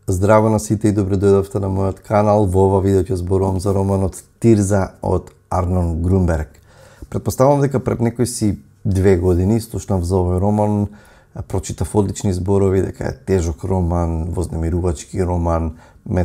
Здраво на сите и добре дојдовте на мојот канал. Во ова видео ќе зборувам за романот Тирза од Арнон Грунберг. Претпоставувам дека пред некои си 2 години слушнав за овој роман, прочитав одлични зборови дека е тежок роман, вознемирувачки роман,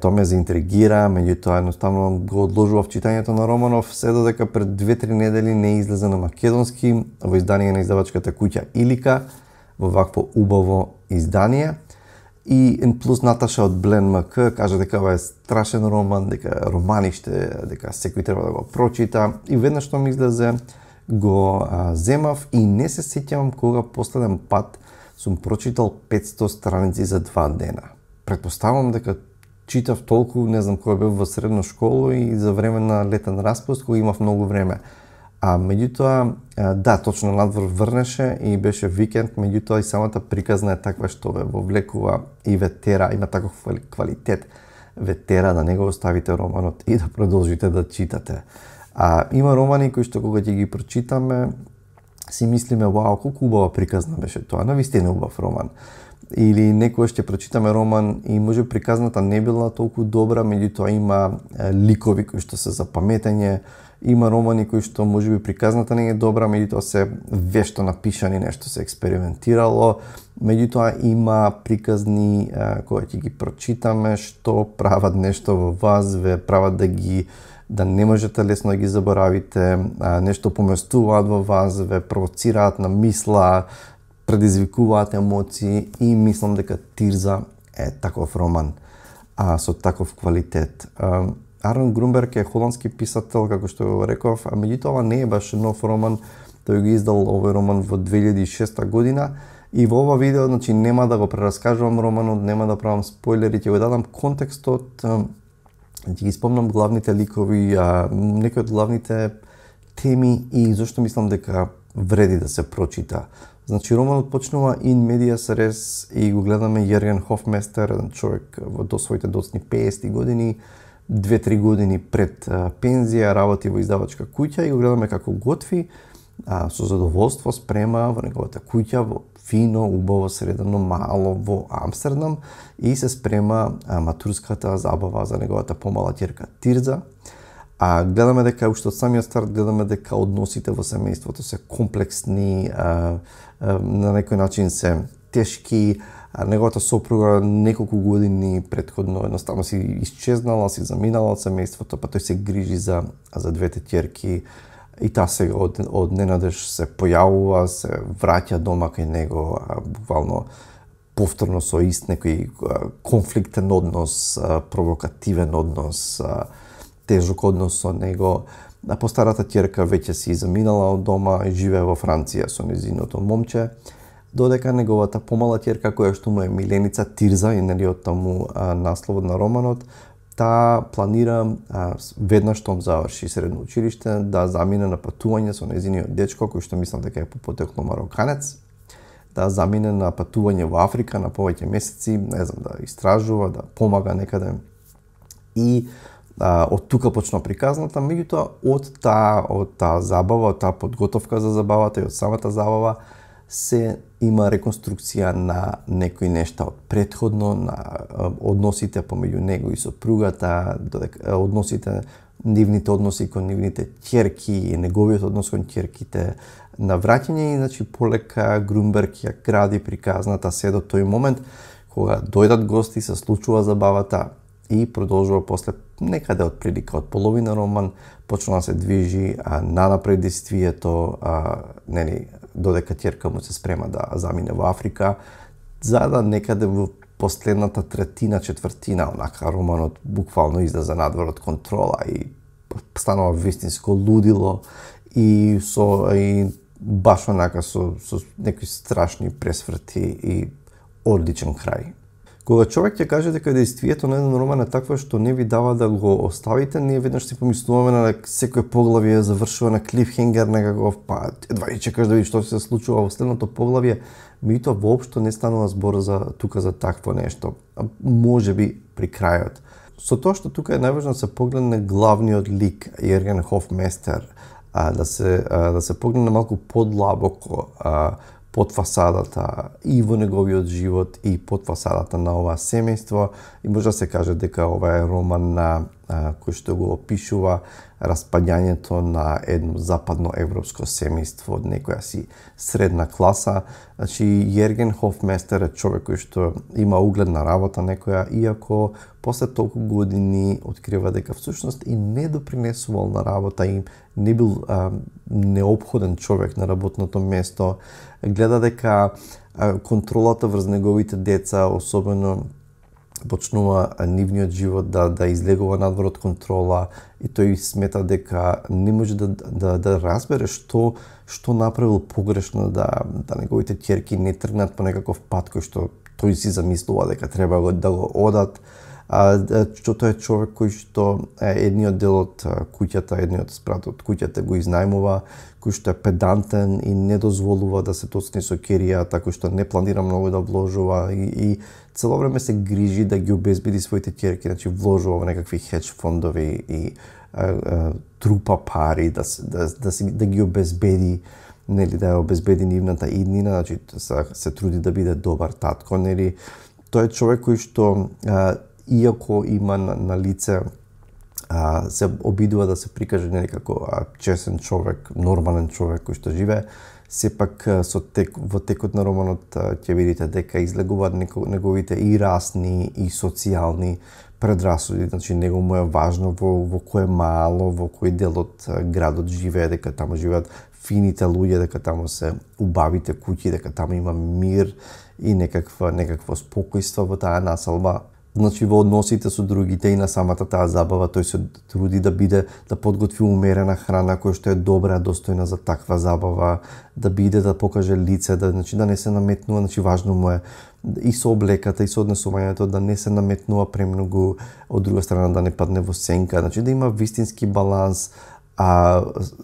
тоа ме заинтригира, меѓутоа едноставно го одложував читањето на романов се додека пред 2-3 недели не излезе на македонски во издание на издавачката куќа Илика, во вакво убаво издание. И плюс Наташа од Блен МК кажа дека ова е страшен роман, дека романиште, дека секој треба да го прочита. И веднаш што ми излезе го земав и не се сеќавам кога последен пат сум прочитал 500 страници за 2 дена. Претпоставувам дека читав толку, не знам, кога бев во средна школа и за време на летен распуст, кога имав многу време. Меѓутоа, да, точно надвор врнеше и беше викенд, меѓутоа и самата приказна е таква што ве вовлекува и ве тера, има таков квалитет, ве тера да не го оставите романот и да продолжите да читате. Има романи кои што кога ќе ги прочитаме, си мислиме, вау, колку убава приказна беше тоа, навистина убав роман. Или некојаш ќе прочитаме роман и може приказната не била толку добра, меѓутоа има ликови кои што се за паметење, има романи кои што можеби приказната не е добра, меѓутоа се вешто напишани, нешто се експериментирало, меѓутоа има приказни кои ќе ги прочитаме што прават нешто во вас, ве прават да не можете лесно да ги заборавите, нешто поместуваат во вас, ве провоцираат на мисла, предизвикуваат емоции и мислам дека Тирза е таков роман со таков квалитет. Арнон Грунберг е холандски писател, како што го реков, меѓутоа ова не е баш нов роман, тој го издал овој роман во 2006 година и во ова видео, значи, нема да го прераскажувам романот, нема да правам спойлери, ќе го дадам контекстот, ќе ги спомнам главните ликови, некои од главните теми и зашто мислам дека вреди да се прочита. Значи, романот почнува in medias res и го гледаме Јерген Хофместер, еден човек до своите доцни 50 години, 2-3 години пред пензија, работи во издавачка куќа и го гледаме како готви, со задоволство спрема во неговата куќа, во фино, убаво, средено, мало во Амстердам и се спрема матурската забава за неговата помала ќерка Тирза. Гледаме дека уште од самиот старт гледаме дека односите во семејството се комплексни, на некој начин се тешки. Неговата сопруга неколку години претходно едноставно си исчезнала, си заминала од семејството, па тој се грижи за двете ќерки и таа сега од ненадеж се појавува, се враќа дома кај него, буквално повторно со ист некој конфликтен однос, провокативен однос, тежок однос со него. Постарата ќерка веќе си заминала од дома и живее во Франција со нејзиното момче, додека неговата помала ќерка, која што му е миленица Тирза и нели од таму насловот на романот, таа планира веднаш штом заврши средно училиште да замине на патување со нејзиниот дечко, кој што мислам дека е по потекло мароканец, да замине на патување во Африка на повеќе месеци, не знам, да истражува, да помага некаде. И од тука почна приказната, меѓутоа од таа забава, од таа подготовка за забавата и од самата забава се има реконструкција на некои нешта од претходно, на односите помеѓу него и сопругата, нивните односи кон нивните ќерки и неговиот однос кон ќерките, на враќање и значи полека Грунберг ја гради приказната се до тој момент кога дојдат гости, се случува забавата и продолжува после некаде од прилика од половина роман, почна да се движи нанапред действието, нели, додека ќерка му се спрема да замине во Африка, за да некаде во последната третина, четвртина, онака романот буквално излезе надвор од контрола и станува вистинско лудило и баш онака со некои страшни пресврти и одличен крај. Кога човек ќе каже дека действието на еден роман е такво што не ви дава да го оставите, ние веднаш си помислуваме на секој поглавје завршува на клифхенгер некаков, па едва и чекаш да видиш што се случува во следното поглавје, меѓутоа воопшто не станува збор за такво нешто. Можеби при крајот. Со тоа што тука е најважно да се погледне главниот лик Јерген Хофместер, да се погледне малку подлабоко под фасадата и во неговиот живот и под фасадата на оваа семејство, и може да се каже дека ова е роман на кој што го опишува распаѓањето на едно западноевропско семејство од некоја си средна класа. Значи, Јерген Хофместер е човек кој што има угледна работа некоја, иако после толку години открива дека всушност и не допринесувал на работа и не бил неопходен човек на работното место. Гледа дека контролата врз неговите деца, особено почнува нивниот живот да излегува надвор од контрола, и тој смета дека не може да разбере што направил погрешно, да неговите ќерки не тргнат по некаков пат кој што тој си замислува дека треба да го одат. Што тој е човек кој што едниот дел од куќата, едниот спрат од куќата го изнајмува, кој што е педантен и не дозволува да се тоцни со керија, така што не планира многу да вложува и цело време се грижи да ги обезбеди своите ќерки, значи вложува во некакви хедж фондови и трупа пари да ги обезбеди, нели, да ја обезбеди нивната иднина, значи се труди да биде добар татко, нели. Тој е човек кој што иако има на лице, се обидува да се прикаже, нели, како чесен човек, нормален човек кој што живее, сепак во текот на романот ќе видите дека излегуваат неговите и расни и социјални предрасуди. Значи, него му е важно во кој мало, во кој дел од градот живее, дека таму живеат фините луѓе, дека таму се убавите куќи, дека таму има мир и некакво спокојство во таа населба. Значи, во односите со другите и на самата таа забава, тој се труди да подготви умерена храна која што е добра, достојна за таква забава, да покаже лице, значи да не се наметнува, значи важно му е и со облеката и со однесувањето да не се наметнува премногу, од друга страна да не падне во сенка, значи да има вистински баланс,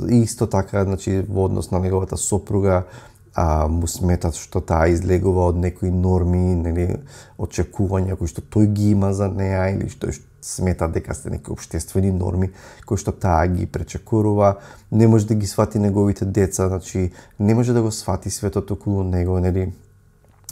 исто така, значи во однос на неговата сопруга, му сметат што таа излегува од некои норми, нели, очекувања кои што тој ги има за неа, или што смета дека се некои општествени норми кои што таа ги пречекорува. Не може да ги свати неговите деца, значи не може да го свати светот околу него, нели,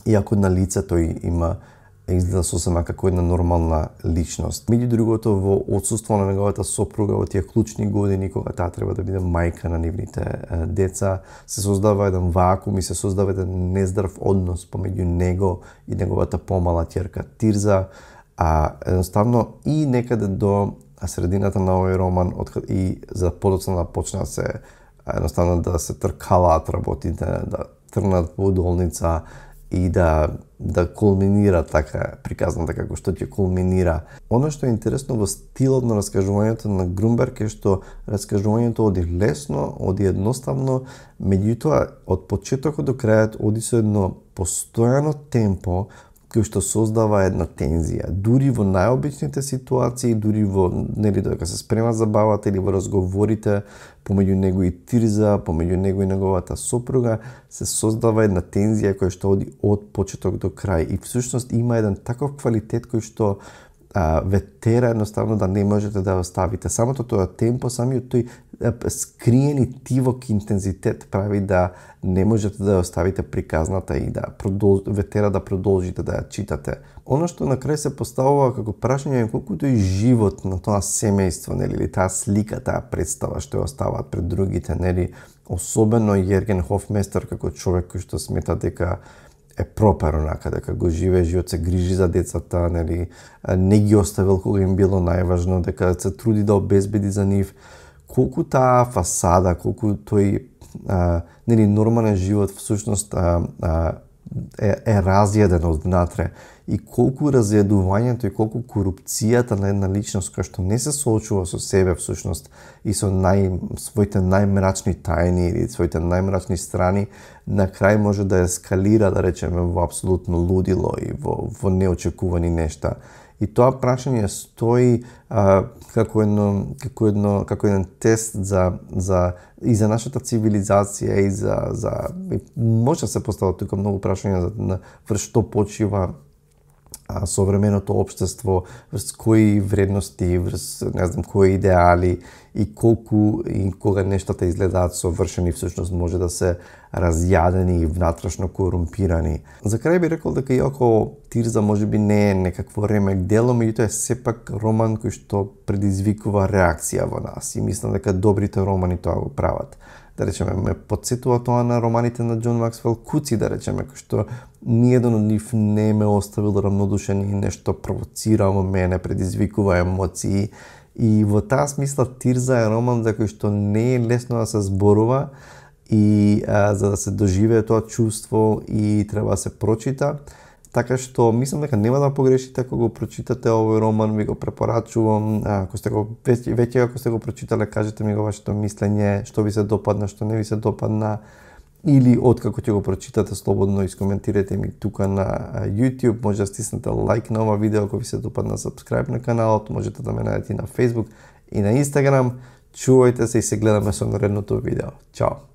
иако на лице тој изгледа сосема како една нормална личност. Меѓу другото, во отсуство на неговата сопруга во тие клучни години кога таа треба да биде мајка на нивните деца, се создава еден вакуум и се создава еден нездрав однос помеѓу него и неговата помала ќерка Тирза, едноставно и некаде до средината на овој роман и за подоцна почна се едноставно да се тркалаат работите, да тргнат по удолница и да кулминира така приказната како што ќе кулминира. Оно што е интересно во стилот на раскажувањето на Грунберг е што раскажувањето оди лесно, оди едноставно, меѓутоа од почетокот до крајот оди со едно постојано темпо кој што создава една тензија. Дури во најобичните ситуации, дури во, нели, додека се спрема забавата или во разговорите помеѓу него и Тирза, помеѓу него и неговата сопруга, се создава една тензија која што оди од почеток до крај. И всушност има еден таков квалитет кој што ве тера едноставно да не можете да ја оставите. Самото тоа темпо, самиот тој скриени тивок интензитет прави да не можете да ја оставите приказната и да ве тера да продолжите да ја читате. Оно што на крај се поставува како прашање е колку тој живот на тоа семејство, нели, или таа слика, таа представа што ја оставаат пред другите, нели, особено Јерген Хофместер како човек кој што смета дека е пропер онака, дека го живее живот, се грижи за децата, нели, не ги оставил кога им било најважно, дека се труди да обезбеди за нив. Колку таа фасада, колку тој нели, нормален живот всушност е разједен од внатре, и колку разједувањето и колку корупцијата на една личност која што не се соочува со себе всушност и со своите најмрачни тајни или своите најмрачни страни, на крај може да ескалира, да речеме, во апсолутно лудило и во неочекувани нешта. И тоа прашање стои како еден тест и за нашата цивилизација и може да се постават тука многу прашања врз што почива современото општество, врз кои вредности, врз не знам кои идеали и колку и кога нештата изгледаат совршени, всушност може да се разјадени и внатрешно корумпирани. За крај би рекол дека иако Тирза можеби не е некакво ремек дело, меѓутоа е сепак роман кој што предизвикува реакција во нас и мислам дека добрите романи тоа го прават. Да речеме, ме подсетува тоа на романите на Џон Максвел Куци, да речеме, кој што ниеден од нив не ме оставил равнодушен и нешто провоцира во мене, предизвикува емоции. И во таа смисла Тирза е роман за кој што не е лесно да се зборува и за да се доживее тоа чувство и треба да се прочита. Така што мислам дека нема да погрешите ако го прочитате овој роман, ви го препорачувам. Ако сте го веќе ако сте го прочитале, кажете ми го вашето мислење, што ви се допадна, што не ви се допадна, или откако ќе го прочитате, слободно искоментирате ми тука на YouTube, може да стиснете лайк на ова видео ако ви се допадна, subscribe на каналот, можете да ме најдете на Facebook и на Instagram. Чувајте се и се гледаме со наредното видео. Чао!